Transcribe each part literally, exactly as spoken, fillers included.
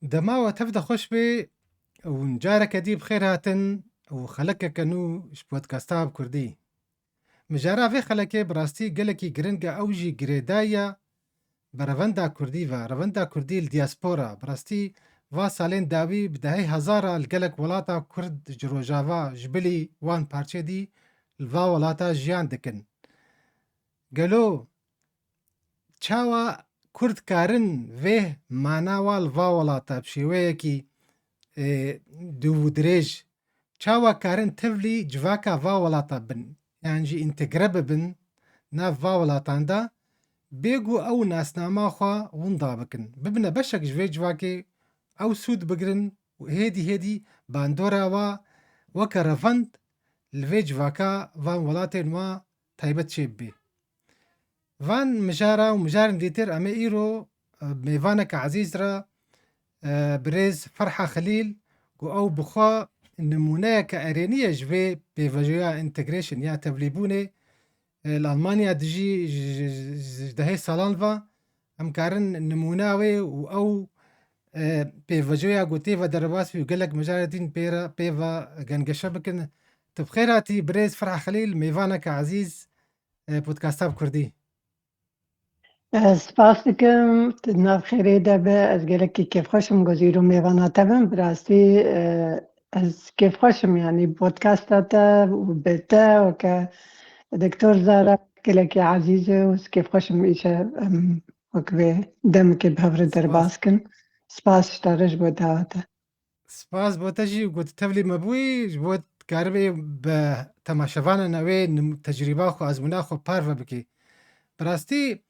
Dema we tev de xweş bê û careke dî bi xêr hatin û xelekeke nû ji podcasta bi kurdî. Mijara vê xelekê bi rastî gelekî giring e, ew jî girêdayî ye bi revenda kurdî ve. Revenda kurdî li diaspora, bi rastî va salên dawî bi dehê hezara li gelek welata kurd ji rojava, ji bilî wan parçê dî li va welata jiyan dikin. Gelo çawa kurd karin vê mana wa li va welata bi şêweyekî, e, dû û dirêj, çawa karin tevlî civaka va welata bin, yan jî întegre bibin nav va welatan de, bê ku ew nasnama xwe winda bikin, bibine beşek ji vê civakê, ew sûd bigirin û hêdî hêdî bandora wa weke revend li vê civaka van welatên wa taybet çêbibê. Van mijara û mijarên dîtir em ê îro, e, mêvaneke ezîz re, e, birêz Ferha Xelîl, ku ew bi xwe nimûneyeke erênî ye ji vê pêvajoya integration ya tevlîbûnê, e, li Almanya dijî, ji, ji, ji, ji dehê salan ve em karin nimûna wê û ew, e, pêvajoya ku tê ve derbas bî û gelek mijarê din pê re, pê ve gengeşe bikin. Tu bi xêr hatî birêz Ferha Xelîl, mêvaneke ezîz, e, podcasta bi kurdî. Ez spas dikim, tu di nav xêrê de be. Ez gelekî kêfxweş im ku ez îro mêvana te bim. Bi rastî, e, ez kêfxweş im, yanî podcasta te û bi te weke Doktor Zara gelekî ezîz e û ez kêfxweş im îşe em wek vê demekê bi hev re Spas. derbas kin. Spas ji te re ji bo dawa te. Spas bo te jî ku tu tevlî me bûyî, ji bo dikaribê bi temaşevanên ew ê nim-, tecrîba xwe, ezmûna xwe parve bikî. Bi rastî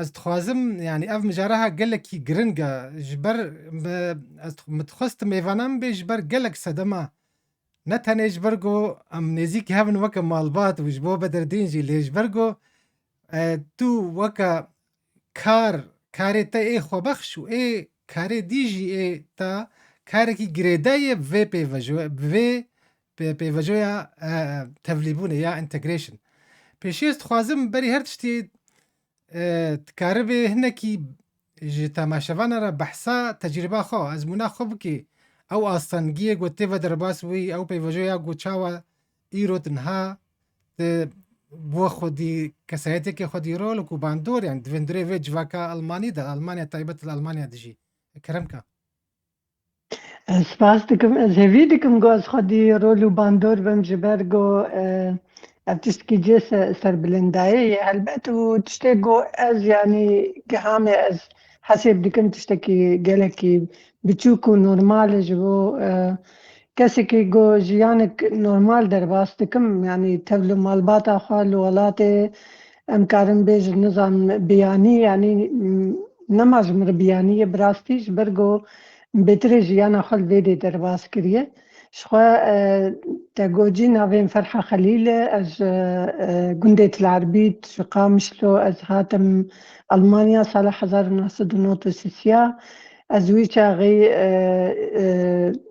ez dixwazim, yanî ev mijara ha gelekî giring e. Ji ber me, ez dix-, min dixwest mêvana min bê ji ber gelek sedema. Ne tenê ji ber ku em nêzîkî hev in weke malbat û ji bo Bederdîn jî, lê ji ber ku, e, tu weke kar, karê te ê xwebexş û ê karê dî jî ê te karekî girêdayî ye bi vê pêvejo-, bi vê pê-, pêvajoya, e, tevlîbûnê ya integration. Pêşî ez dixwazim berî her tiştî, e, dikaribê hinekî ji temaşevana re behsa tecrîba xwe, ezmûna xwe bikî. Ew astengiyê ku tê ve derbas bûyî, ew pêvajoya ku çawa îro tu niha tu bo xwedî kesayeteke xwedî rol û bandor, yani di vindurê vê civaka Almanî de, Almanya taybet li Almanya dijî. Kerem ka. Ez spas dikim, ez hêvî dikim ku ez xwedî rol û bandor bim ji ber ku, e, ev tiştekî cê se-, serbilindayê ye helbet û tiştê ku ez, yanî, giha me, ez hesêb dikim tiştekî gelekî biçûk û normal e ji bo, e, kesekî ku jiyanek normal derbas dikim, yanî tevl û malbata xwe li welatê em karin bêjin nizam biyanî, yanî, m-, nema ji min re biyanî ye bi rastî, ji ber ku bêtirê jiyana xwe li vê dê derbas kiriye. Ji xwe, e, te got jî navê min Ferha Xelîl e, ez ji, e, gundê Til Erbît, ji Qamişlo, ez hatim Almanya sala hezar û neh sed û nod û sê ya. Ez wî çaxî, e, e,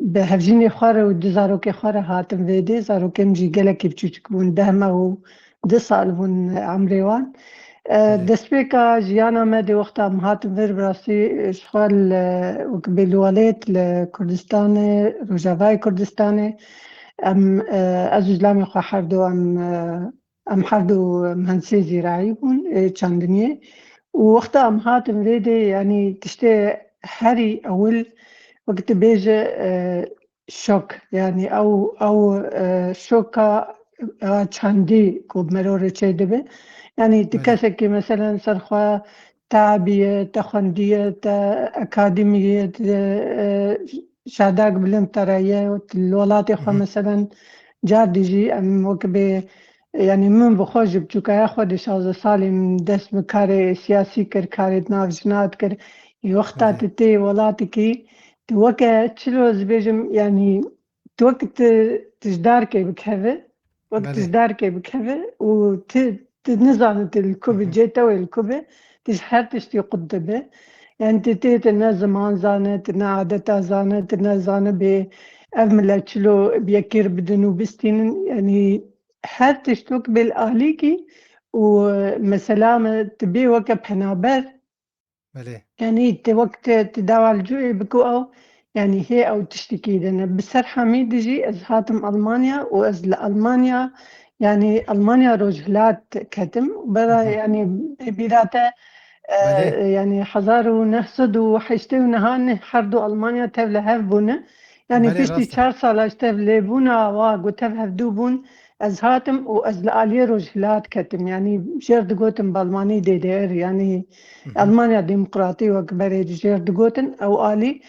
bi hevjînê xwe re û du zarokê xwe re hatim vê dê. Zarokê min jî gelekî biçûçik bûn, deh meh û du sal bûn emrê wan. E, Belê. Destpêka jiyana me dê wexta em hatin vir, bi rastî, e, ji xwe li, wek bê li welêt li Kurdistanê, Rojavayê Kurdistanê, em, e, ez û zilamê xwe herdu em, e, em herdu mihendisê zîrayî bûn, ê çandiniyê. Û wexta em hatin vê dê, yanî tiştê herî ewil, wek tu bêje, e, şok, yanî ew, ew, e, şoka, e, çandî ku merorê çê dibe. Yanî tu Belê. kesekî, meselen, ser xwe te abiye, te xwendiye, te akademiye, te, e, şadak bilind te re ye, li welatê xwe, Hı hı. meselen, car dijî em wek bê, yanî min bi xwe ji biçûkaya xwe di şazdeh salê min dest bi karê siyasî kir, karê di nav jina dikir. Wexta Belê. tu tê welatekî, tu weke çilo ez bêjim, yanî tu wek tu, tu ji darkê bikeve, wek tu Belê. ji darkê bikeve û tu, tu nizane tu li ku be, Hı hı. cê te wê li ku be, tu ji her tiştî qut dibe. Yanî tu tê, tu ne ziman zane, tu ne adeta zane, tu ne zane bê ev milet çilo bi yekê re bidin û bistînin. Yanî her tişt wek bê li alîkî û mesela me tu bê weke penaber, Belê. Yanî ti wek ti, ti dawa li cuyê biko ew, yanî hê ew tiştekî din e. Bi ser hemî dijî ez hatim Almanya û ez li Almanya, yanî Almanya Rojhilat ketim. Bera, yanî bê bîra te, e, yanî hezar û neh sed û heştê û nehan her du Almanya tev li hev bûne. Yanî piştî çar sala ji tev lêbûna wa ku tev hevdû bûn, ez hatim û ez li aliyê Rojhilat ketim. Yanî jêr digotin bi Almanî D D R, yanî Almanya Demokratî wek berê jêr digotin, ew alî.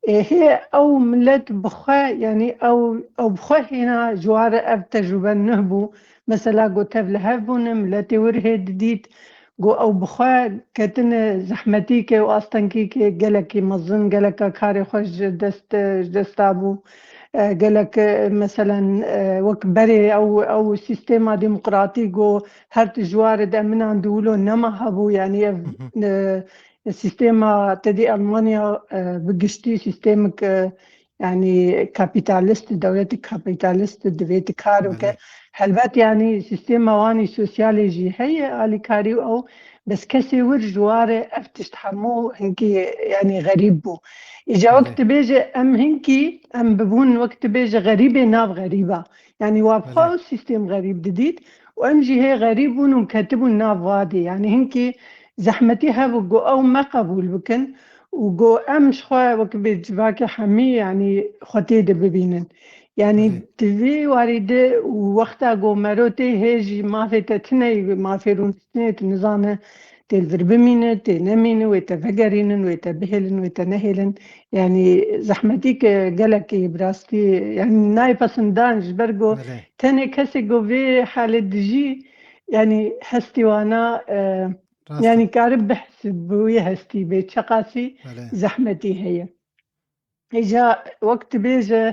Ê, hê ew milet bi xwe, yanî ew, ew bi xwe hêna ji wan re ev tecrûbe nuh bû. Mesela ku tev li hev bûne, miletê wir hê didît, ku ew bi xwe ketine zehmetîkê û astengîkê gelekî mezin, geleka karê xwe ji dest, ji dest dabû, e, gelek, e, meselen, e, wek berê ew, ew sîstema demokratîk û her tu ji wan re de minan di wilo nema hebû, yanî ev, e, sîstema te dî Almanya, e, bi giştî sîstemek, e, yanî kapîtalîst, dewletê kapîtalîst divê tu kar bike. Belê. Helbet yanî sîstema wanî sosyalê jî heye alîkarî û ew, bes kesê wir ji wan re ev tişt hemû hinkî yanî xerîb bû. Îca wek Belê. tu bêje em hinkî, em bibûn wek tu bêje xerîbê nav xerîba. Yanî wa bi xwe Belê. ew sîstem xerîb didît û em jî hê xerîb bûn û ketibûn nav wadê. Yanî hinkî zehmetî hebû ku ew me qebûl bikin û ku em ji xwe wek bê civakê hemî, yanî xwe tê de bibînin. Yanî Belê. di vê warî de û wexta ku mero tê hê jî mafê te tune ye, mafê rûniştinê tu nizane tê li vir bimîne, tê nemîne, wê te vegerînin, wê te bihêlin, wê te nehêlin. Yanî zehmetî ke gelekî bi rastî, yanî nayê pesindan ji ber ku Belê. tenê kesê ku vê halê dijî, yanî hestî wana, e, Rast e. yanî kare behs bi wî hestî bê, çeqasî Belê. zehmetî heye. Îca wek dibêje,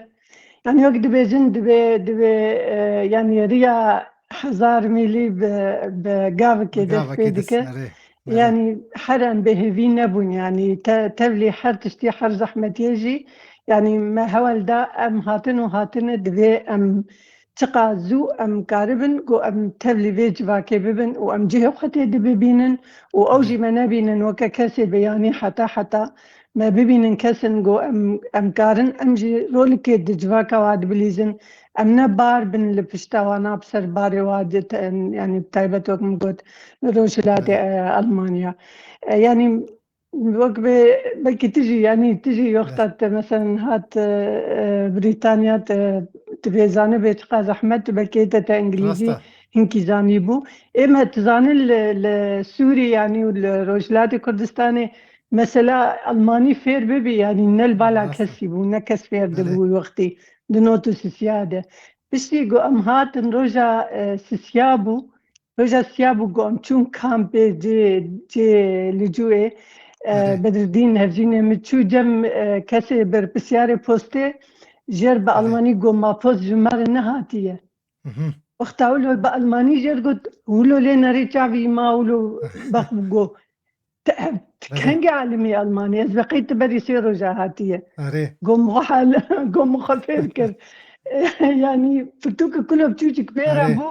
yanî wek dibêjin dibê, dibê, e, yanî riya hezar mîlî bi, bi gavekê Bi dest gavekê pê dest, dike. erê, erê. Yanî her em bêhêvî nebûn, yanî te, tevlî her tiştî, her zehmetiyê jî, yanî me hewel da em hatin û hatine divê em çiqa zû em karibin ku em tevlî vê civakê bibin û em cihê xwe tê de bibînin û ew Erê. jî me nebînin weke kesê beyanî heta heta me bibînin kesin ku em, em karin, em jî rolikê di civaka wa dibilîzin. Em ne bar bin li pişta wana, bi ser barê wa di te-, yanî bi taybet wek min got, li rojhilatê, Belê. e, Almanya. E, yanî wek bê, belkî tu jî, yanî tu jî Belê. yoxta te, meselen hat, e, e, Brîtanya, te, tu bê zanibê çiqa zehmet, belkî te, te Rast îngilîzî e. hinkî zanîbû. Ê me tu zanî li, li Sûrî, yanî û li Rojhilatê Kurdistanê, mesela Almanî fêr bibî, yanî ne li bala Rast e. kesî bû, ne kes fêr Belê. dibû wî wextî di not û sisiya de. Piştî ku em hatin roja, e, sisiya bû, roja siya bû ku em çûn kampê cê, cê licûyê, e, Erê. Bedridîn Hevjînê min çû cem, e, kesê berpirsiyarê postê, jêr bi Erê. Almanî got, ma post ji me re nehatiye. Mhm. Wexta wilo bi Almanî jêr got, wilo lê nerê çavî ma wilo bex got. Te, te Belê. kengî alimî Almanî? Ez be qey tu berî sê roja hatiye. Erê. Gom xwe hal, gom xwe fêr kir. Yanî pirtûkê kulo biçûçik pê re Erê. bû.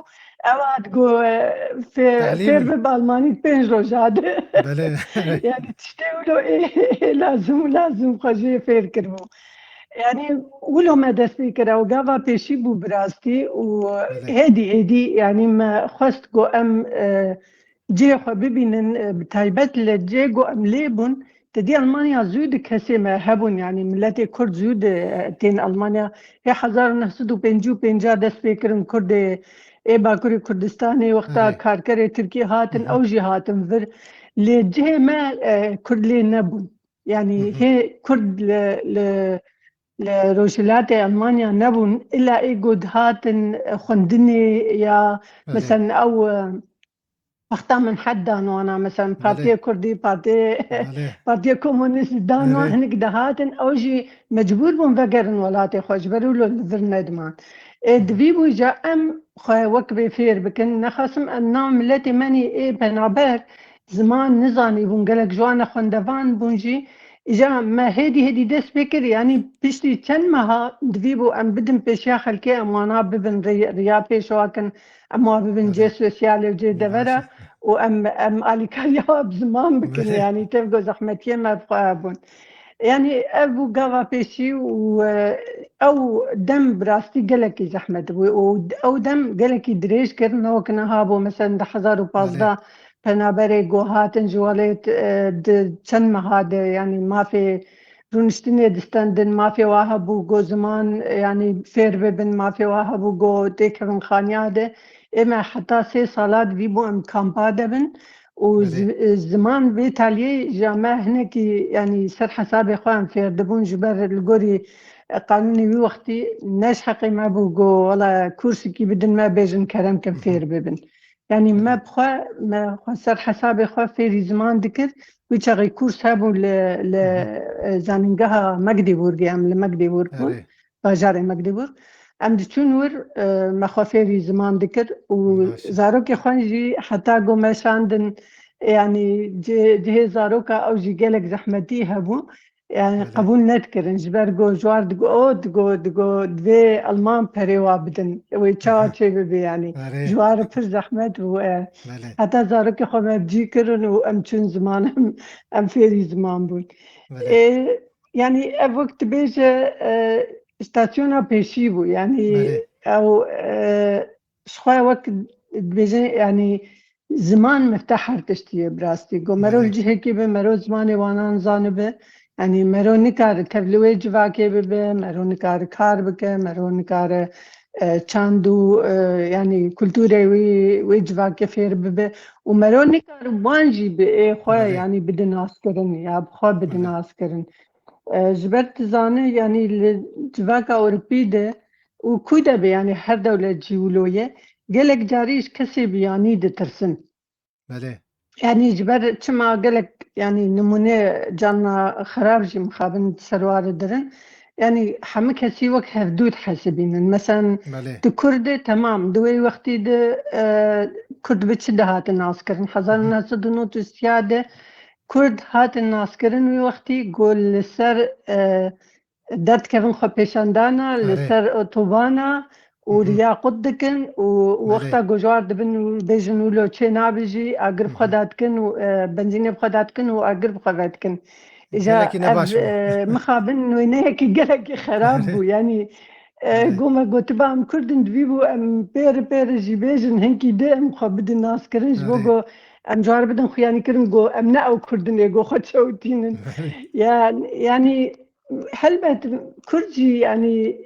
Ew hat got, e, fê-, Tehlîl. fêr bibe Almanî pênc roja de. Belê. Yanî tiştê wilo ê, ê lazim û lazim xwe jê fêr kiribû. Yanî wilo me dest pê kir, ew gava pêşî bû bi rastî û Belê. hêdî hêdî, yanî me xwest ku em, e, cihê xwe bibînin, e, bi taybet li cihê ku em lê bûn, te dî Almanya zû di kesê me hebûn, yanî miletê Kurd zû di, e, tên Almanya. Hê hezar û neh sed û pêncî û pênc dest pê kirin Kurdê ê Bakurê Kurdistanê, wexta Erê. karkerê Tirkî hatin, Hı hı. ew jî hatin vir. Lê cihê me, e, Kurd lê nebûn. Yanî Hı hı. hê Kurd li, li, li Rojhilatê Almanya nebûn. Îlla ê ku dihatin, e, xwendinê ya, Belê. meselen ew, e, Wexta min hed dan wana, mesela Belê. Partiya Kurdî, Partiya, Belê. Partiya Komunîst dan wan Belê. hinek dihatin, ew jî mecbûr bûn vegerin welatê xwe, ji ber wilo li vir nediman. Ê, Hı. divî bû ja em xwe wek bê fêr bikin, nexasim em nav miletê me nî ê penaber ziman nizanîbûn, gelek ji wan ne xwendevan bûn jî, îja me hêdî hêdî dest pê kir, yanî piştî çend meha divî bû em bidin pêşiya xelkê, em wana bibin rê-, riya pêşwa kin, em wa bibin Erê. cê sosyalê û cê devera Maalesef. û em, em alîkariya bi ziman bikin, Belê. yanî tevgo zehmetiyê me bi xwe hebûn. Yanî ev bû gava pêşî û, e, ew dem bi rastî gelekî zehmet bû û ew dem gelekî dirêj kir, ne wek niha bû, mesela di hezar û pazdeh Belê. penaberê ku hatin ji welêt, e, di çend meha de, yanî mafê rûniştinê distendin, mafê wa hebû ku ziman, yanî fêr bibin, mafê wa hebû ku têkevin xaniya de. Ê me heta sê sala divî bû em kampa de bin û Belê. zi-, ziman vê taliyê ji me hinekî, yanî ser hesabê xwe em fêr dibûn, ji ber li gorî, e, qanûnê wî wextî ne ji heqê me bû ku wela kursikî bidin me bêjin kerem kin Hı hı. fêr bibin. Yanî me Belê. bi xwe, me xwe ser hesabê xwe fêrî ziman dikir. Wî çaxê kurs hebû li, li, Hı hı. e, zanîngeha Magdeburgê, em li Magdeburg bûn, Erê. bajarê Magdeburg. Em diçûn wir, e, me xwe fêrî ziman dikir û Baş e. zarokê xwe jî heta ku me şandin, yanî cihê, cihê zaroka ew jî gelek zehmetî hebû. Yani Belê. qebûl nedikirin. Ji ber ku ji war digo, o digo, digo, divê Alman perê wa bidin. Wê çawa çê bibe yani. Erê. Ji war pir zehmet bû, e. Belê. Heta zarokê xwe me bi cî kirin û em çûn ziman, em, em fêrî ziman bûn. Belê. E, yani ev wek dibêje, e, stasyona pêşî bû. Yani Belê. ew, e, ji xwe wek dibêje, yani ziman mifteh her tiştî ye bi rastî. Ku mero Belê. li cihekî be, mero zimanê wana zanibe. Yanî mero nikare tev li wê civakê bibe, mero nikare kar bike, mero nikare, e, çand û, e, yanî kulturê wî, wê civakê fêr bibe. Û mero nikare wan jî bi ê xwe, Belê. yanî bide naskirin ya bi xwe bide Belê. naskirin. E, ji ber tu zanî, yanî li civaka Ewropî de û ku de be, yanî her dewlet jî wilo ye, gelek carî ji kesê biyanî ditirsin. Belê. Yanî ji ber çima gelek, yanî nimûne carna xerab jî mixabin ser wa re dirin. Yanî hemû kesî wek hevdû dihesibînin. Mesela Belê. di Kurd de temam, di wê wextî de, e, Kurd bi çi dihatin naskirin? Hezar û neh sed û nod û sê de Kurd hatin naskirin wî wextî ku li ser, e, derdikevin xwe pêşandana, li Erê. ser otobana û Hı hı. riya qut dikin û Belê. wexta ku ji war dibin û bêjin wilo çê nabe jî, agir bi Hı xwe hı. dadikin û, e, benzînê bi xwe dadikin û agir bi xwe vedikin. Îja Gelekî ne ev, baş bû. e, mixabin wêneyekî gelekî xerab Erê. bû. Yanî, e, Erê. ku me gotiba em Kurd in, divî bû em pêre pêre jî bêjin, hinkî dê em xwe bidin naskirin, ji bo Erê. ku em ji war bidin xuyanîkirin, ku em ne ew Kurd in ê ku xwe çewitînin. Erê. Ya, yanî, helbet Kurd jî, yanî,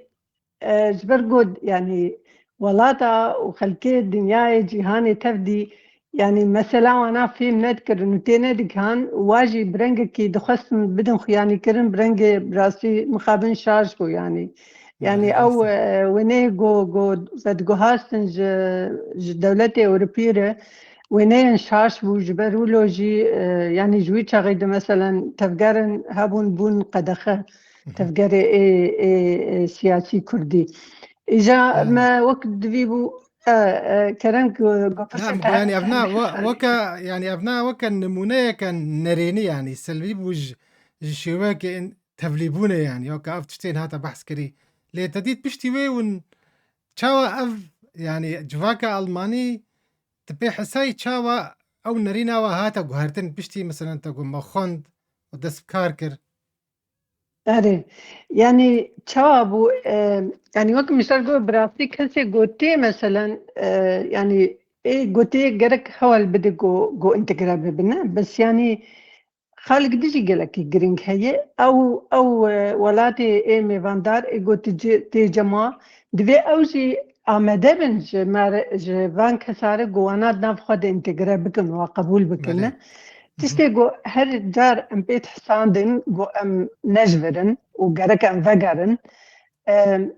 e, ji ber ku, yanî, welata û xelkê dinyayê, cîhanê tev dî, yanî, mesela wana fêm nedikirin û tê nedigihan, wa jî bi rengekî dixwestin bidin xuyanîkirin, bi rengê bi rastî mixabin şaş bû, yanî. Yanî, Belê, ew, rast e. e, wêneyê ku, ku vediguhastin ji, ji dewletê Ewropî re, wêneyên şaş bû, ji ber wilo jî, e, yanî, ji wî çaxê de, meselen, tevgerin hebûn, bûn qedexe. Hı hı. Tevgerê ê, ê, ê siyasî kurdî. Îja Yani. me wek divî bû, e, e, kerem ku, ku Na, pirsek yani ev na, we-, weke, yani ev na weke nimûneyeke nerênî yani, selvî bû ji, ji şêweyeke in-, tevlîbûnê yani, weke ev tiştên hate behs kirî. Lê te dît piştî wê hûn çawa ev, yani civaka Almanî, tu pê hesayî çawa ew nerîna we hate guhertin piştî, meselen te got me xwend û dest bi kar kir? Erê. Yanî çawa bû, e, yanî wek min ji te re got, bi rastî kesê gotê, meselen, e, yanî ê gotê gerek hewl bide ku, ku întegre bibine. Bes yanî xalek dî jî gelekî girîng heye. Ew, ew, e, welatê ê mêvandar ê ku tu ci-, tê cema, divê ew jî amade bin ji me re, ji van kesa re ku wana di nav xwe de întegre bikin, wa qebûl bikin. Belê. Hı hı. Tiştê ku her car em pê dihesandin, ku em nejvirin û gerek em vegerin. Em,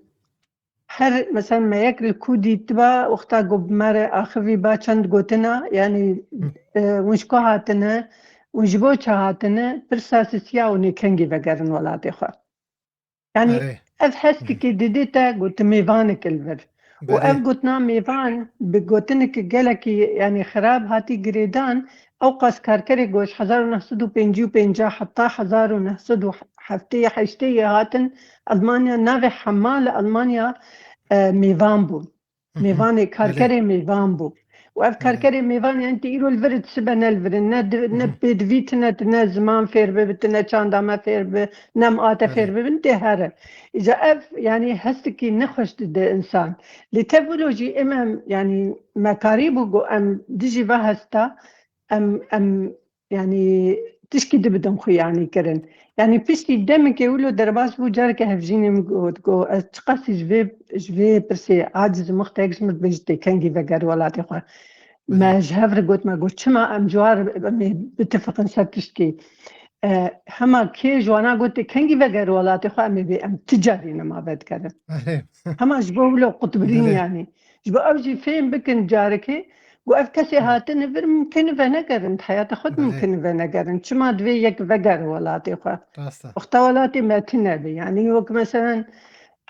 her, mesela, me yek li ku dîtiba, wexta ku bi me re axivî ba çend gotina, yanî, Hı. e, hûn ji ku hatine, hûn ji bo çi hatine, pirsa sisiya hûn ê kengî vegerin welatê xwe. Yanî Erê. ev hestikê didê te ku tu mêvanek li vir. Û Belê. ev gotina mêvan bi gotinek gelekî, yanî xirab hatî girêdan, ew qas karkerê ku ji hezar û neh sed û pêncî û pênc heta hezar û neh sed û heftê heştê yê hatin Almanya, navê hema li Almanya, e, mêvan bû. Hı hı. Mêvanê, Belê. karkerê mêvan bû. Û ev karkerê mêvan, yanî, tê îro li vir, sibe ne li vir in, ne di-, ne pêdivî tine, tu ne ziman fêr bibi, tu ne çanda me fêr bi, ne miate fêr bibin, tê here. Îca ev, yanî, hestikî nexweş dide însan. Lê tev wilo jî êm em, yanî, me karîbû ku em dijî va hesta, em, em, yanî, tişkî dibidin xwe, yanî, kirin. Yanî piştî demekê wilo derbas bû, careke hevjînê min got, got, ez çiqasî ji vê, ji vê pirsê aciz im, wextek ji min dibêjit tê kengî veger welatê xwe. Me ji hev re got, me got, çima em ji wan re em ê bitifiqin ser tiştkî? E, hema kê ji wana got tê kengî veger welatê xwe, em ê bê, em ti carî nema vedikerin. Hema ji bo wilo qutbirîn, yanî. Ji bo ew jî fêm bikin carekê, ku ev kesê hatine vir, mimkin e venegerin, di heyata xwe de mimkin e venegerin. Çima divê yek vegere welatê xwe? Rast e. Wexta welatê me tune be. Yanî wek meselen,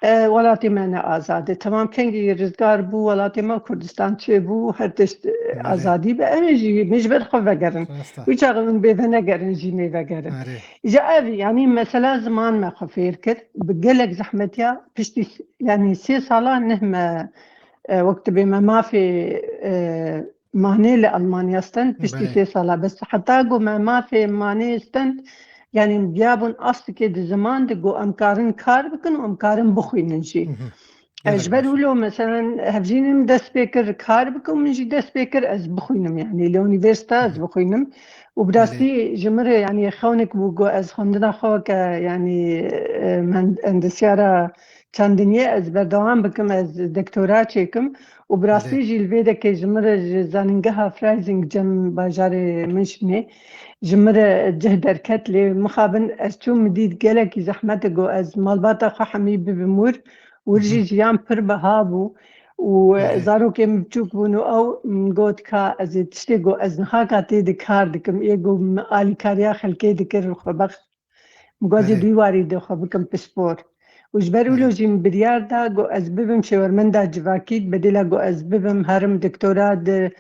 e, welatê me ne azad e. Temam kengî rizgar bû, welatê me Kurdistan çêbû, her tişt, e, azadî be. Em ê jî, em ê ji ber xwe vegerin. Rast e. Wî çaxê min bê venegerin jî, em ê vegerin. Erê. Îca ev, yanî mesela ziman me xwe fêr kir. Bi gelek zehmetiya piştî s-, yanî sê sala neh me, e, wek dibê me mafê, e, manê li Almanya stend, piştî sê sala. Bes heta ku me mafê manê stend, yanî em giyabûn astikê di ziman de ku em karin kar bikin û em karin bixwînin jî. E, ji ber wilo, meselen, hevjînê min dest pê kir kar bikim, min jî dest pê kir ez bixwînim, yanî li unîversîte ez bixwînim. Û bi rastî ji min re, yanî, xewnek bû ku ez xwendina xwe weke, yanî, e, men-, endesyara çandiniyê ez berdewam bikim, ez doktora çêkim. Û bi rastî jî li vê dekê ji min re ji zanîngeha Freising cem bajarê Münşinê ji min re cih derket, lê mixabin ez çûm, min dît gelekî zehmet e ku ez malbata xwe hemî bibim wir. Wir jî jiyan pir biha bû û zarokê min biçûk bûn û ew, min got, ka ez ê tiştê ku ez niha ka tê de kar dikim, ê ku min alîkariya xelkê dikir, xwebext. Min got, ez ê di wî warî de xwe bikim pispor. Û ji ber wilo jî min biryar da ku ez bibim şêwermenda civakî, bedêla ku ez bibim herim doktora di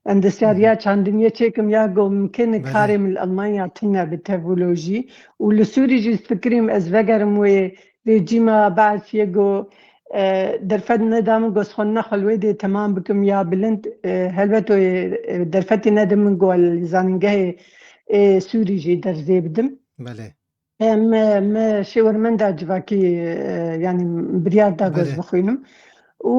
endesyariya çandiniyê çêkim, ya ku mimkin e karê min li Almanya tune bi tev wilo jî. Û li Sûrî jî difikirîm ez vegerim wê rejîma Beesiyê ku, e, derfet neda min ku ez xwendina xwe li wê dê temam bikim ya bilind. E, helbet wê, e, derfetê nede min ku li zanîngehê, e, Sûrî jî dersê bidim. Belê. E, me, me şêwermenda civakî, e, yanî biryar da ku ez bixwînim. Û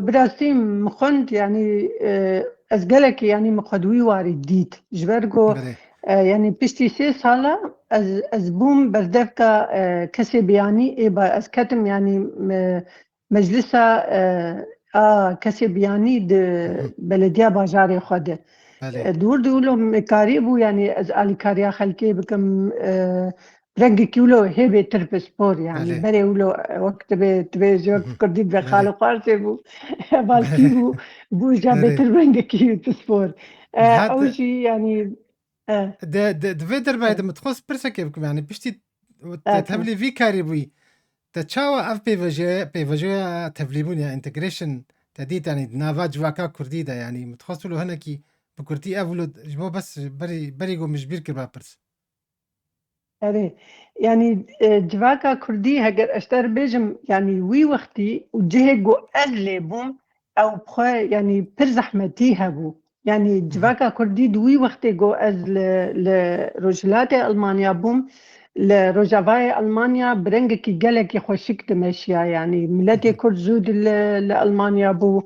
bi rastî min xwend, yanî, e, ez gelekî, yanî min xwe di wî warî dît. Ji ber ku, e, yanî piştî sê sala ez, ez bûm berdevka, e, kesê biyanî ê ba-, ez ketim, yanî, e, meclisa, e, a kesê biyanî di belediya bajarê xwe de. E, di wir de wilo min karî bû, yanî ez alîkariya xelkê bikim, e, rengekî wilo hê bêtir pispor, yanî berê wilo, e, wek dibê, dibê ji wek kurdî dibe xalo xwarsê bû, balkî bû, bû ja bêtir rengekî pispor. E, ew jî, yanî, e, Di, di, di vê derbarê de min dixwest pirsekê bikim, yanî piştî te tevlî vî karî bûyî, te çawa ev pêvajoya, pêvajoya tevlîbûn ya integration te dît, yanî di nava civaka kurdî de, yanî min dixwest wilo hinekî bi kurtî ev wilo ji bo bes berî, berî ku min ji bîr kiriba pirs. Erê, yanî, e, civaka kurdî, heger ez te re bêjim, yanî wî wextî û cihê ku ez lê bûm, ew bi xwe, yanî pir zehmetî hebû. Yanî civaka kurdî di wî wextê ku ez li, li Rojhilatê Almanya bûm, li Rojavayê Almanya bi rengekî gelekî xweşik dimeşiya. Yanî miletê kurd zû di li, li Almanya bû.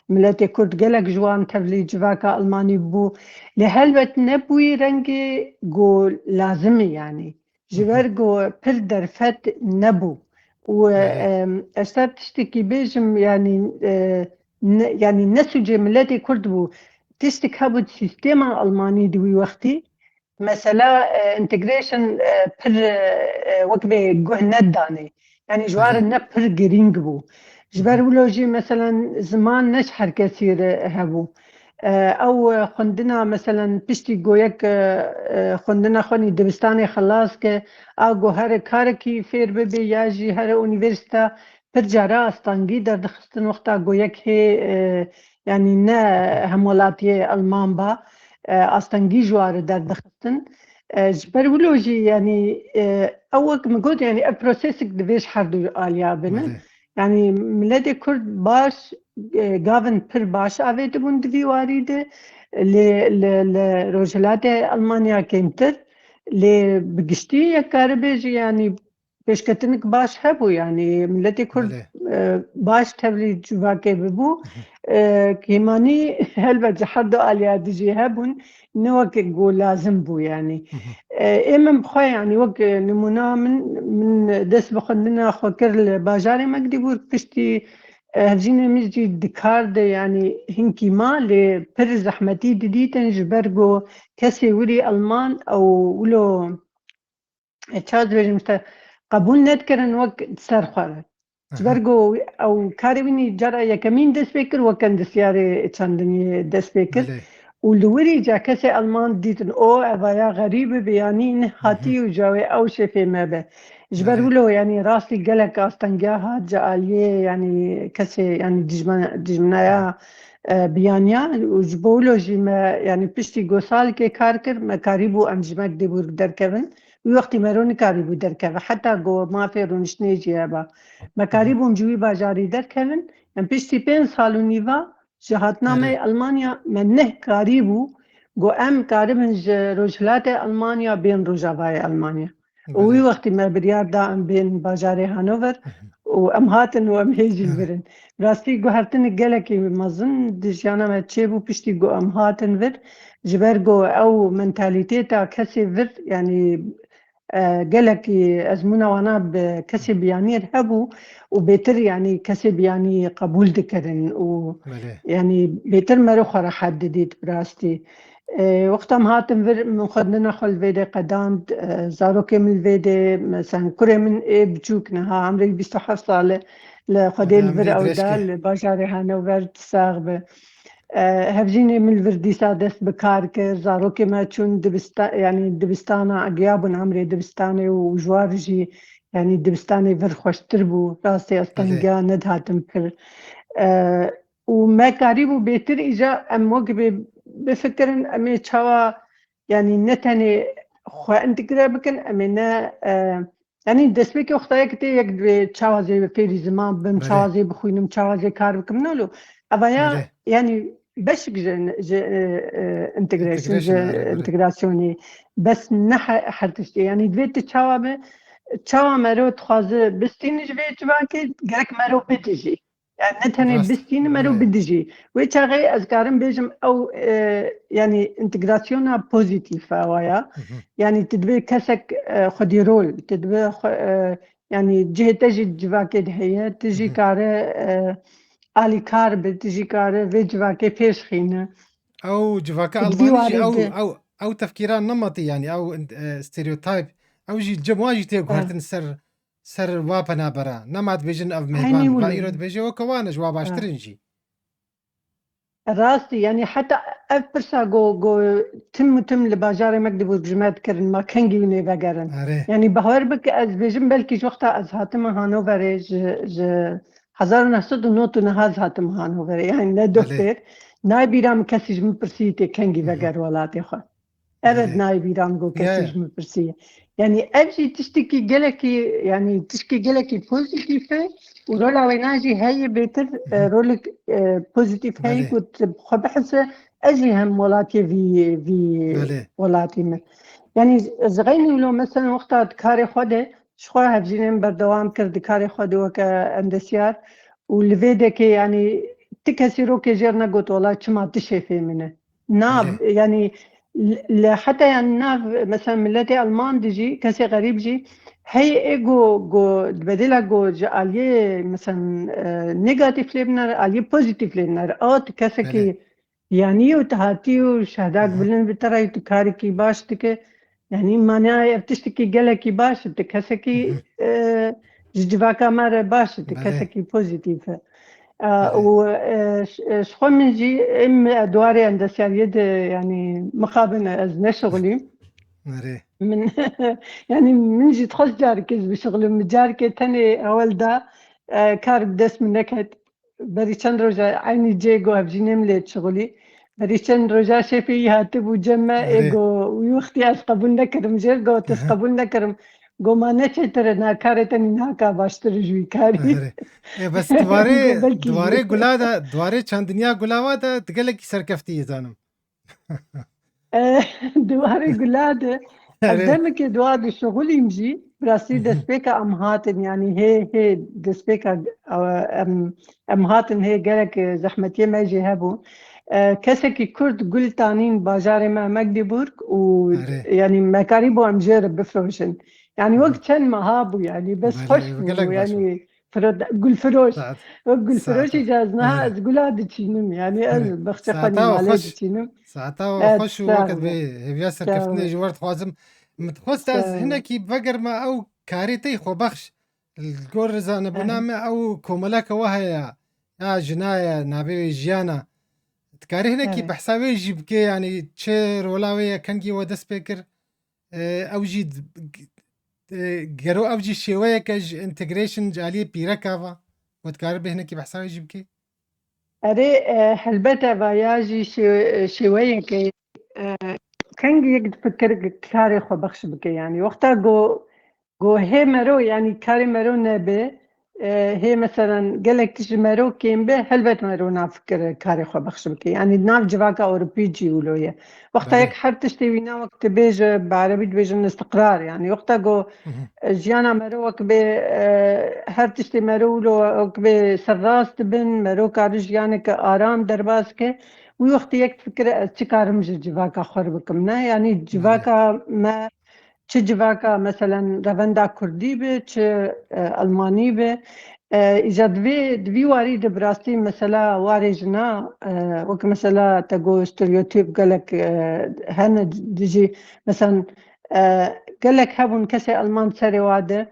Miletê kurd gelek ji wan tevlî civaka Almanî bû. Lê helbet ne bi wî rengê ku lazim e, yanî. Ji ber ku pir derfet nebû. Û, em, ez te tiştekî bêjim, yanî, e, ne, yanî ne sûcê miletê kurd bû. Tiştek hebû di sîstema Almanî di wî wextî. Mesela, e, integration, e, pir, e, e, wek bê guh nedanê. Yanî ji wan re ne pir girîng bû. Ji ber wilo jî, meselen, ziman ne ji her kesî re hebû. E, ew, e, xwendina, meselen, piştî ku yek, e, e, xwendina xwe nî dibistanê xilas ke, a ku here karekî fêr bibe ya jî here unîversîta, pir cara astengî derdixistin wexta ku yek hê, e, yanî ne hemwelatiyê Alman ba, e, astengî ji wan re derdixistin. E, ji ber wilo jî, yanî, e, ew wek min got, yanî ev prosesek divê ji her du aliya binin. Belê. Yanî miletê kurd baş e, gavin pir baş avêtibûn di vî warî de, lê li, li Rojhilatê Almanya kêmtir, lê bi giştî yek kare bêjî, yanî pêşketinik baş hebû, yanî miletê Kurd, Belê. e, baş tevlî civakê bibû. E, kêmanî helbet ji her du aliya dijî hebûn, ne wek ku lazim bû, yanî. E, ê min bi xwe, yanî wek nimûna min, min dest bi xwendina xwe kir li bajarê Magdîbûrg, piştî, e, hevjînê min jî di kar de, yanî hinkî ma, lê pir zehmetî didîtin, ji ber ku kesê wirî Alman ew wilo, e, çawa dibêjim, işte, qebûl nedikirin wek ser xwe re. Ji ber ku ew karê wî nî cara yekemîn dest pê kir, wek endisyarê çandiniyê dest pê kir. Belê. Û li wirî ca kesê Alman dîtin, o, evaya xerîb e, bi yanî ne hatî Hı hı. û cawê ew şêfê me be. Ji ber Belê. wilo, yanî rastî gelek astengiya hat ji aliyê, yanî kesê, yanî dijmana, dijminaya, e, biyaniya. Û ji bo wilo jî me, yanî piştî ku salkê kar kir, me karîbû em ji Magdîbûrg derkevin. Wî wextî mero nikarîbû derkeve. Heta ku mafê rûniştinê jî heba. Me Hı hı. karîbûn ji wî bajarî derkevin. Em piştî pênc sal û nîva ji hatina me Erê. Almanya, me neh karîbû ku em karibin ji rojhilatê Almanya bên rojavayê Almanya. Û wî Belê. wextî me biryar da em bên bajarê Hanover Hı hı. û em hatin û em hê jî Erê. vir in. Rastî guhertinik gelekî mezin di jiyana me çêbû piştî ku em hatin vir. Ji ber ku ew mentalîteta kesê vir, yanî, e, gelekî ezmûna wana bi kesê biyanî re hebû û bêtir, yanî, kesê biyanî qebûl dikirin û, Belê. yanî, bêtir mero xwe rehet didît bi rastî. E, wexta em hatin vir, min xwendina xwe li vê de qedand, e, zarokê min li vê de, mesela kurê min ê biçûk niha, emrê bîst û heft sal e, li Xwedê Erê, li vir emrê ew dirêj da, ke. li bajarê Hanover, sax be. E, hevjînê min li vir dîsa dest bi kar kir, zarokê me çûn dibista-, yanî dibistana, giya bûn emrê dibistanê û ji wan re jî, yanî dibistanê vir xweştir bû, rastî ez Erê. tengiya nedihatim pir. E, û me karîbû bêtir îca em wek bê bifikirin, em ê çawa, yanî ne tenê xwe entegre bikin, em ê ne, e, yanî destpêkê wexta yek tê yek divê çawa zê fêrî ziman bim, Belê. çawa zê bixwînim, çawa zê kar bikim. Nolo, eva ya, Belê. yanî beşik ji, ji, e, e, integration, Integration, ji erê, belê. integrasyonê. Bes ne he-, her tiştê. Yanî divê tu çawa be, çawa mero dixwaze bistîne ji vê civakê, gerek mero bidijî. Yani ne tenê Rast, bistîne, mero belê. bidijî. Wê çaxê ez karim bêjim ew, e, yani integrasyona pozîtîf e wa ya. Hı hı. Yani tu dibê kesek, e, xwedî rol, tu dibê xwe, e, yani cihê te jî civakê de heye, tu jî Hı hı. kare, e, alîkar bi, tu jî kare vê civakê pêş xîne. Ew civaka Di Almanî jî warê ew, de. ew, ew tefkîra nematî yani ew, e, stereotîp, ew jî cem wan jî tê E. guhertin ser ser wa penabera. Nema dibêjin ev Eynî mêvan, va wilo. îro dibêje weke wan e, ji wa baştir Ha. in jî. Rastî, yani heta ev pirsa go, go tim û tim li bajarê Magdeburg ji me dikirin, ma kengî wî nêvegerin. Erê. Yani bawer bike ez dibêjim belkî ji wexta ez hatime Hanoverê ji, ji hezar û neh sed û nod û neh ez hatime Hanoverê. Yani ne Belê. doh fêr, nayê bîra min kesî ji min pirsî tê kengî Hı hı. veger welatê xwe. Evet, Belê. nayê bîra min got Ya, kesî ya. ji min pirsiye. Yani ev jî tiştekî gelekî, yani tiştekî gelekî pozîtîf e û rola wêna jî heye bêtir, Hı hı. e, rolek, e, pozîtîf heye Belê. ku tu bi xwe bihise ez jî hem welatiyê vî, vî Belê. welatî me. Yani ez xeynî wilo mesela wexta di karê xwe de ji xwe hevjînê min berdewam kir di karê xwe de weke endesyar û li vê dekê yani ti kesî rokê jêr negot wela çima tu şêfê min e. Nav, Belê. yani, li, li heta yan nav, mesela, miletê Alman de jî, kesê xerîb jî, hey ê go, go, di bedêla go ji aliyê, mesela, e, negatif lê binere, aliyê pozitif lê binere. A, tu kesekî Belê. yanî û tu hatî û şehdak Hı hı. bilind bi te re tu karekî baş dike. Yani, manaya ev tiştekî gelekî baş e. Tu kesekî, Hı hı. e, ji civaka me re baş e. Tu Belê. kesekî pozitif e. E, Belê. û, e, ş-, e, ji xwe min jî êm, e, duwarê endesyariyê de, yani, mixabin e, ez neşixulîm. Erê. Min, yani, min jî dixwest carekê ez bişixulim. Min carekê tenê hewel da, e, kar bi dest min neket. Berî çend roja eynî cê ku hevjînê min lê dişixulî. Berî çend roja şêfê wî hatibû cem me, ê Erê. go wî wextî ez qebûl nekirim jê, got ez Aha. qebûl nekirim. Go ma neçêtir e, na karê te nînaka baştir ji wî karî. Erê. E, bes di warê, Go belkî di warê jî. Gula de, di warê çandiniya gula wa de, tu gelekî serkeftî yî zanim. E, di warê gula de, ez Erê. demekê di wa dişixulîm jî, bi rastî Hı hı. destpêka em hatin, yanî hê, hê destpêka, e, em, em hatin hê gelek, e, zehmetiyê me jî hebû. E, kesekî Kurd gul tanîn bajarê me Magdeburg û Erê. yanî me karîbû em jê re bifroşin. Yanî Hı hı. wek çend meha bû, yanî bes Belê, xweş bû, gelek baş bû. yanî firo-, gulfiroş. Saet, Wek gulfiroşî saeta. jî ez niha Erê. ez gula diçînim, yanî ez Erê. bexçê xwe Saeta we nîmalê xweş. diçînim. Saeta we Evet, xweş û sağ wekit olun. bê hêviya Sağ serkeftinê olun. ji we re dixwazim. Min dixwest ez Sağ olun. hinekî vegerme ew karê te yî xwebexş. Li gor zanebûna Aha. me ew komeleke we heye ya, ya jina ye, navê wê Jiyana. Dikarî hinekî Evet. behsa wê jî bike, yanî çi rola wê ye, kengî we dest pê kir? E, ew jî d-, g-, e, gero ev jî şêweyeke ji integration ji aliyê pîreka ve. We dikarî bê hinekî behsa wê jî bike? Erê, e, helbet eva ya jî şê-, şêweyeke, e, kengî yek difikir karê xwe bexş bike. Yanî wexta go, go hê mero, yanî karê mero nebe, e, hê meselen gelek tişt ji mero kêm be, helbet mero nafikir karê xwe bexş bike. Yanî nav civaka Ewropî jî wilo ye. Wexta Belê. yek her tiştê wî na wek dibêje, bi erebî dibêjin istiqrar. Yanî wexta go Hı hı. jiyana mero wek bê, e, her tiştê mero wilo wek bê serrast dibin, mero kari jiyaneke aram derbas ke. Wî wextî yek fikir e, ez çi karim ji civaka xwe re bikim, ne? Yanî Belê. civaka me, çi civaka, meselen, revenda kurdî be, çi, e, elmanî be, e, îca di vê, di vî warî de bi rastî mesela warê jina, e, wek mesela te got stereotîp gelek, e, hene dijî, meselen, e, gelek hebûn kesê elman serê wa de,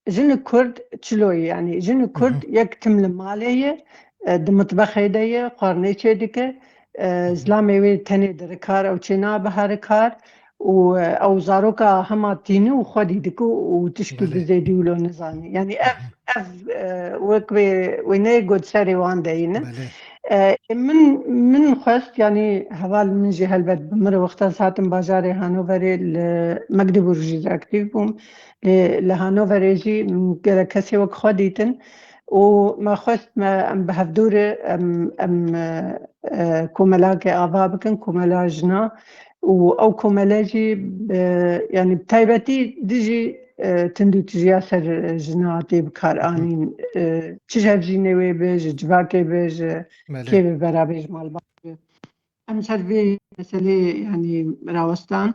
Jin û Kurd çilo ye, yanî jin û Hı Kurd hı. yek tim li malê ye, e, di mitbexê de ye, xwarinê çêdike, e, Hı hı. zilamê wê tenê dirikar, ew çê nabe herikar û, e, ew zaroka hema tîni û xwedî dike û tişkî Belê. bi zêdî wilo nizanî. Yanî Hı ev, hı. ev, e, wek wê, wê neyê got serê wan de yî ne. Belê. E, min, min xwest, yanî heval min jî helbet bi min re wexta ez hatim bajarê Hanoverê li Magdeburg jî ez aktîf bûm. Lê li Hanoverê jî min gelek kesê wek xwe dîtin û me xwest me em bi hevdû re em, em, e, e, komelakê ava bikin, komela jina û ew komele jî bi, yanî bi taybetî dijî, e, tundûtijiya ser jina tê bi kar Hı hı. anîn. E, çi ji hevjînê wê be, ji civakê be, ji Belê. kê be berabê ji malbat be. Em ser vê meselê, yanî rawestan.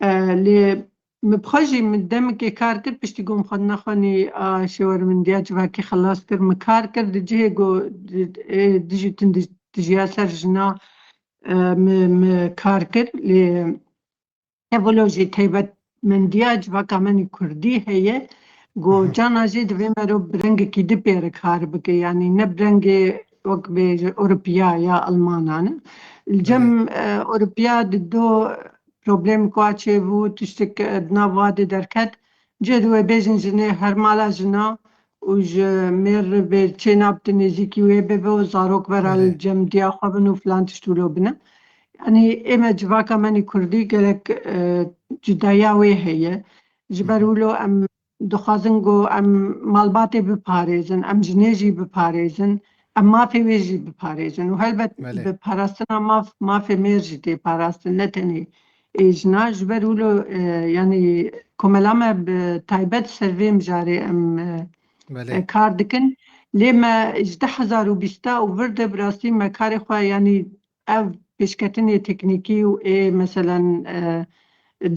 E, lê min bi xwe jî min demekê kar kir, piştî ku min xwendina xwe nî a şêwermendiya civakî xelas kir, min kar kir di cihê ku di, ê, dijî tundî, tijiya ser jina, e, min, min kar kir. Lê ev wilo jî taybetmendiya civaka me nî kurdî heye, ku Hı hı. cana jê divê mero bi rengekî di pê re kar bike, yanî ne bi rengê wek bêje Ewropiya ya Almanan e. Li cem, Belê. e, Ewropiya di do problemek wa çêbû, tiştek, e, di nav wa de derket, cê di wê bêjin jinê her mala jina û ji mêr re bê çê nabite nêzîkî wê bibe û zarok vera Belê. li cem diya xwe bin û filan tişt wilo bine. Yanî ê me civaka me nî kurdî gelek, e, cudaya wê heye. Ji ber Hı hı. wilo em dixwazin ku em malbatê biparêzin, em jinê jî biparêzin, em mafê wê jî biparêzin. Û helbet Belê. bi parastina maf, mafê mêr jî tê parastin, ne tenê ê jina. Ji ber wilo, e, yanî komela me bi taybet ser vê mijarê em, e, Belê. e, kar dikin. Lê me ji du hezar û bîsta û vir de bi rastî me karê xwe, yanî ev pêşketinê teknîkî û ê, meselen, e,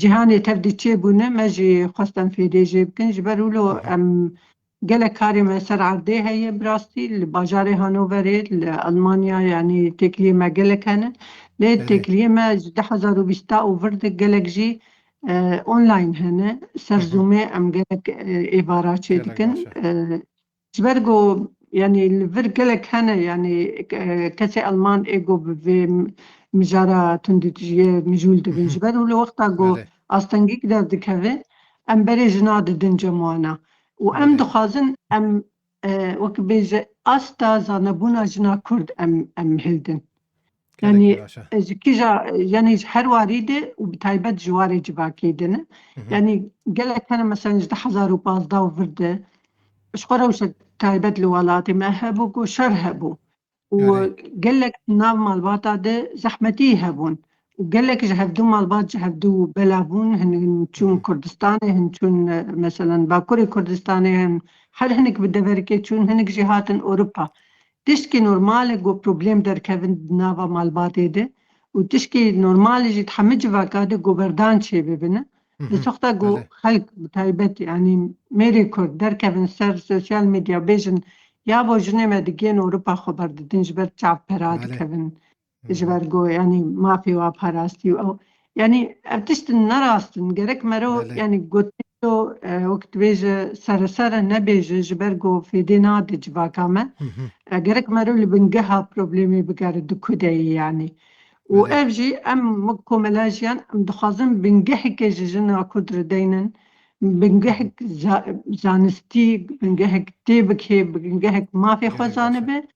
cîhanê tev de çêbûne, me jî xwest em fêdê jê bikin. Ji ber wilo Hı hı. em gelek karê me ser erdê heye bi rastî, li bajarê Hanoverê, li Almanya, yanî têkiliyê me gelek hene. Lê Belê. têkiliyê me ji du hezar û bîsta û vir de gelek jî, e, online hene. Ser Hı hı. Zoomê em gelek, e, êvara çê Gelek dikin. baş e. E, Ji ber ku, yanî li vir gelek hene, yanî, e, kesê Alman ê ku bi vê m-, mijara tundûtijiyê mijûl dibin. Mhm. Ji ber wilo wexta ku Belê. astengîk derdikeve, em berê jina didin cem wana. Û em Belê. dixwazin em, e, wek bêje asta zanebûna jina Kurd em, em hildin. Yanî, gelekî baş e. Ji kîja, yanî ji her warî de û bi taybet ji warê civakê de ne. Hı hı. Yanî gelek hene, mesela ji du hezar û pazdeh û vir de ji xwe rewşek taybet li welatê me hebû ku şer hebû. Û Erê. Gelek nav malbata de zehmetî hebûn. Û gelek ji hevdû malbat ji hevdû bela bûn, hin, hin çûn Hı hı. Kurdistanê, hin çûn, e, meselen Bakurê Kurdistanê, hin her hinek bi deverkê çûn, hinek jî hatin Ewropa. Tiştkî normal e ku problem derkevin di nava malbatê de û tiştkî normal e jî di hemî civaka de ku berdan çêbibin. Hı Li hı. Soxta ku Belê. Xelk bi taybet, yanî mêrê Kurd derkevin ser sosyal medya bêjin, ya bo jinê me digên Ewropa xwe berdidin, ji ber çav pera Belê. Dikevin. Hı Ji hı. Ber ku, yanî mafê wa parastî û ew. Yanî ev tiştin ne rast in. Gerek mero, Belê. Yanî gotiyo, e, wek dibêje, sere sere nebêje, ji ber ku fêdê nade civaka me. Hı hı. E, gerek mero li bingeha problemê bigere di ku de ye, yanî. Û Belê. Ev jî em wek komela jiyan, em dixwazin bingeheke ji jina Kurd re deynin. Bingehek za-, zanistî, bingehek tê bikê, bingehek mafê xwe Gelek baş e. Zanibe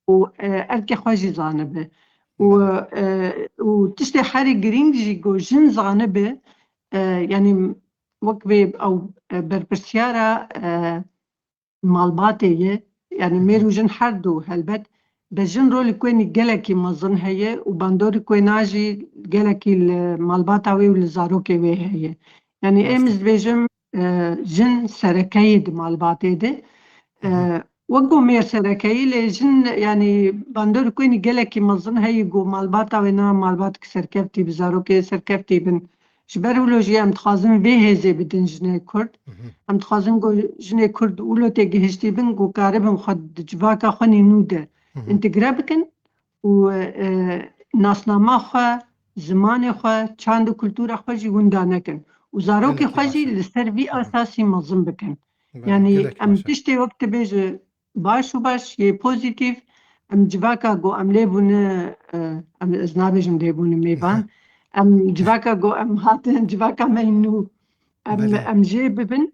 û, e, erkê xwe jî zanibe. Û, Belê. E, û tiştê herî girîng jî ku jin zanibe, e, yanî wek vê ew, e, berpirsiyara, e, malbatê ye. Yanî Hı hı. Mêr û jin her du helbet. Be jin rolê ku ênî gelekî mezin heye û bandorê ku êna jî gelekî li malbata wê û li zarokê wê heye. Yanî êm Rast e. Ez dibêjim, e, jin sereke ye di malbatê de. Hı hı. E, wek ku mêr sereke ye, lê jin, yanî bandorê ku ênî gelekî mezin heye ku malbata wê na malbatek serkeftî bi zarokê serkeftî bin. Ji ber wilo jî em dixwazin vê hêzê bidin jinê Kurd. Hı hı. Em dixwazin ku jinê Kurd wilo têgihiştî bin ku karibin xwe di civaka xwe nî nû de Hı hı. Întegre bikin û, e, nasnama xwe, zimanê xwe, çand û kultura xwe jî winda nekin. Û zarokê Gelekî xwe baş jî e. Li ser vî Hı hı. Asasî mezin bikin. Belê, yanî gelek em baş e. Tiştê wek dibêje baş û baş yê pozîtîf, em civaka ku em lê bûne, e, em, ez nabêjim lê bûne mêvan, em civaka ku em hatin, civaka me nû, em, Belê. Em jê bibin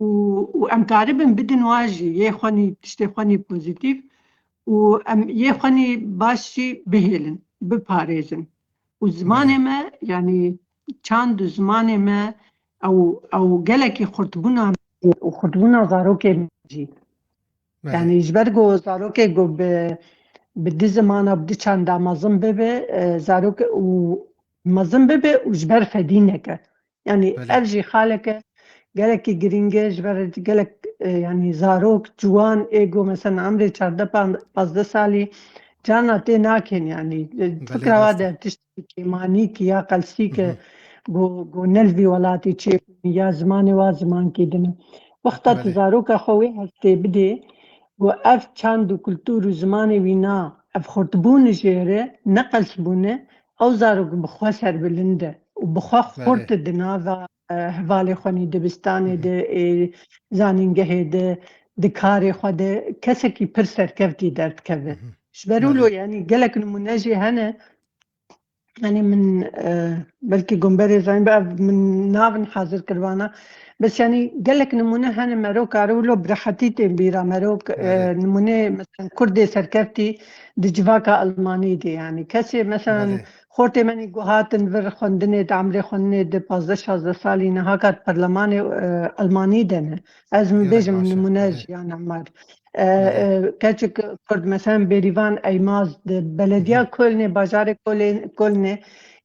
û, û em karibin bidin wa jî, yê xwenî, tiştê xwenî pozîtîf û em yê xwenî baş jî bihêlin, biparêzin. Û zimanê Belê. Me, yanî çand û zimanê me, ew, ew gelekî xurtbûna me û xurtbûna zarokê me jî. Belê. Yanî ji ber ku zarokê ku bi, bi du zimana, bi du çanda mezin bibe, e, zarok û mezin bibe û ji ber fedî neke. Yanî Belê. Ev jî xaleke gelekî girîng e, ji ber gelek, e, yanî zarok, ciwan ê ku mesela emrê çardeh pan-, pazdeh salî carna tê nakên, yanî, e, Belê, fikra wa rast e. De tişt kêmanîk ya qelsîk Hı hı. Go, go ne li vî welatî çêbûn ya zimanê wa zimankî din e. Wexta tu Belê. Zaroka xwe wê hestê bidê, go ev çand û kultur û zimanê wî na, ev xurtbûn jê re, ne qels bûne, ew zarok bi xwe serbilind e û bi xwe Belê. Xurt e di nava, e, hevalê xwe nî dibistanê Hı hı. De, ê zanîngehê de, di karê xwe de kesekî pir serkevtî derdikeve. Hı hı. Ji ber wilo, Belê. Yanî gelek nimûne jî hene, Yanî min, e, belkî gomberê zanî be, ev min navin hazir kirvana. Bes yanî gelek nimûne hene mero kare wilo bi rehetî tên bîra mero, e, Belê. Nimûnê mesela Kurdê serkeftî di civaka Almanî de yanî. Kesê mesela Belê. Xortê me nî guhatin vir xwendinê de, emrê xwendinê de pazdeh şazdeh salî niha kat perlemanê, e, Almanî de ne. Ez min Gelek bêjim baş e. Nimûne Belê. Jiyan Emar. E, Belê. E, keçik Kurd, mesela Bêrîvan Eymaz di belediya Hı hı. Kölnê, bajarê Köln-, Kölnê,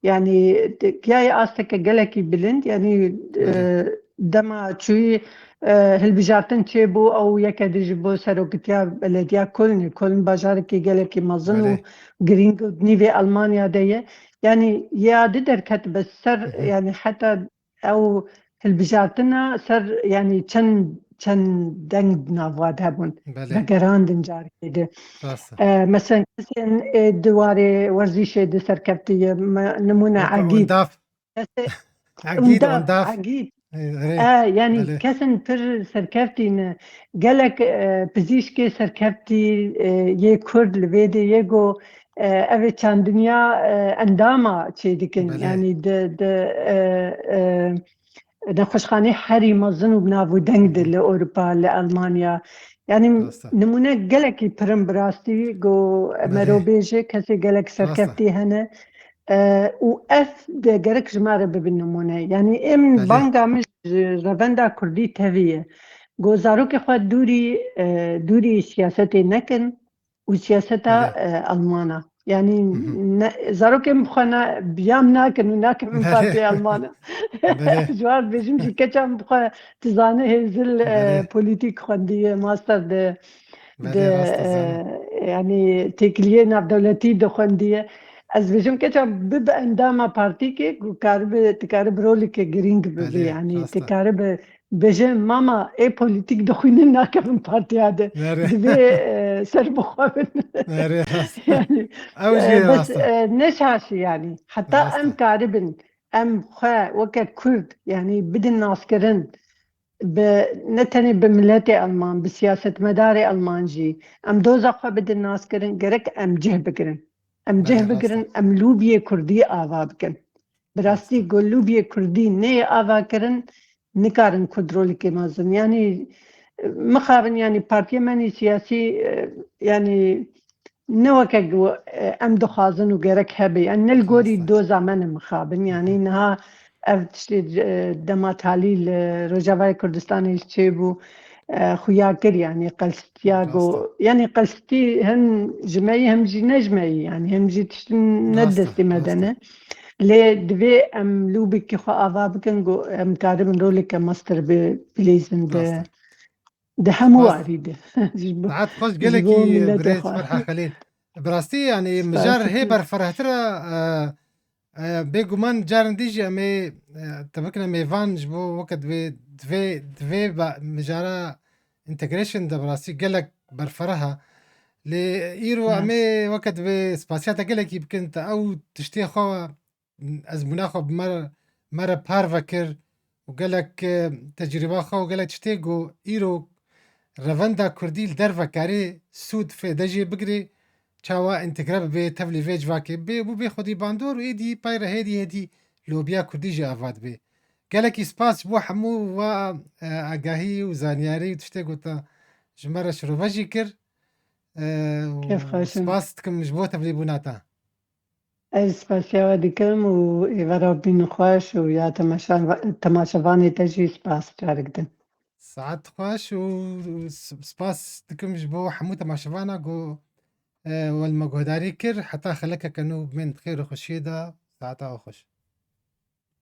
yanî, di, giyayê asteke gelekî bilind, yanî, e, Belê. Dema çûyî, e, hilbijartin çêbû, ew yeke di ji bo serokitiya belediya Kölnê, Köln bajarekî gelekî mezin û Belê. Girîng û di nîvê Almanya de ye. Yanî, ya di derket be ser, Hı hı. Yanî, heta ew hilbijartina ser, yanî çend, çend deng di nav wa de hebûn. Belê. Vegerandin carekê de. Rast e. E, mesela kesên, e, di warê werzîşê de serkevtî ye. Me, nimûne Weke Egîd. Ondaf. Kesê Egîd, Ondaf, Ondaf. Egîd. E, rê. E, yanî Belê. Kesên pir serkevtî ne. Gelek, e, pizîşkê serkevtî, e, yê Kurd li vê de yê go, e, ev ê çandiniya, e, endama çêdikin. Belê. Yanî di, di, e, e, nexweşxanê herî mezin û bi nav û deng de Hı hı. Li Ewropa, li Almanya. Yanî nimûne gelekî pir in bi rastî, ku merobêjê kesê gelek serkeftî hene. E, û ev de gerek ji me re bibin nimûne. Yanî êm banga min ji revenda kurdî tevî ye. Ku zarokê xwe dûrî, e, dûrî siyasetê nekin û siyaseta, e, Almana. Yanî ne, zarokên bi xwe ne, biyam nakin û nakin min partiyê Almana. Ji wan dibêjim jî keça min bi xwe dizane hêzil, e, polîtîk xwendiye, master de, de, e, yanî têkiliyê navdewletî de xwendiye. Ez dibêjim keça bibe endama partîkê ku karibe, dikaribe roleke girîng bibe. Yanî dikaribe bêje, mama, ê polîtîk dixwînin nakevin partiya de. Divê, e, ser bi xwe bin. Yanî, ew jî e, bes, rast e, e, ne şaş e yanî. Heta em karibin, em xwe weke Kurd, yanî bidin naskirin, bi, ne tenê bi miletê Alman, bi siyasetmedarê Alman jî. Em doza xwe bidin naskirin, gerek em cih bigirin. Em cih bigirin, em lûbiyê Kurdî ava bikin. Bi rastî ku lûbiyê Kurdî neyê ava kirin, nikarin Kurd rolekê mezin. Yanî, mixabin, yanî partiyê me nî siyasî, e, yanî ne weke ku, e, em dixwazin û gerek hebe. Yanî ne li gorî doza me ne mixabin. Yanî niha ev tiştê, e, dema talî li Rojavayê Kurdistanê çêbû, e, xuya kir, yanî qelstiya ku, yanî qelstî hem ji me yî hem jî ne ji me yî, yanî hem jî tiştin ne destê me de ne. Lê divê em lûbekî xwe ava bikin ku em karibin roleke master bi-, bilîzin di, di hemû warî de. Saet xweş, gelekî birêz Ferha Xelîl. Bi rastî, yanî, mijar hê berferehtir e, e, e, bêguman carin dî jî em ê, e, te bikine mêvan ji bo weke divê, divê, divê ba-, mijara integration de bi rastî gelek berfereh e. Lê îro em ê weke divê spasiya te gelekî bikin, te ew tiştê xwe, ezmûna xwe bi me re, me re parve kir û gelek, e, tecrîba xwe û gelek tiştê ku îro revenda kurdî li derve karê sûd fêde jê bigirê, çawa întegre bibe tevlî vê civakê bê, bû bê xwedî bandor û êdî pey re hêdî hêdî lobiya kurdî jî ava dibe. Gelekî spas ji bo hemû va, e, agahî û zanyarî û tiştê ku te ji me re şirove jî kir. E, û spas dikim ji bo tevlîbûna te. Ez spasiya we dikim û êvara bînin xweş û ya temaşa-, temaşevanê te jî spas carek din. Saet xweş û s-, spas dikim ji bo hemû temaşevana ku, e, we li me guhdarî kir. Heta xelekeke nû bimên di xêr û xweşiyê de, saeta we xweş.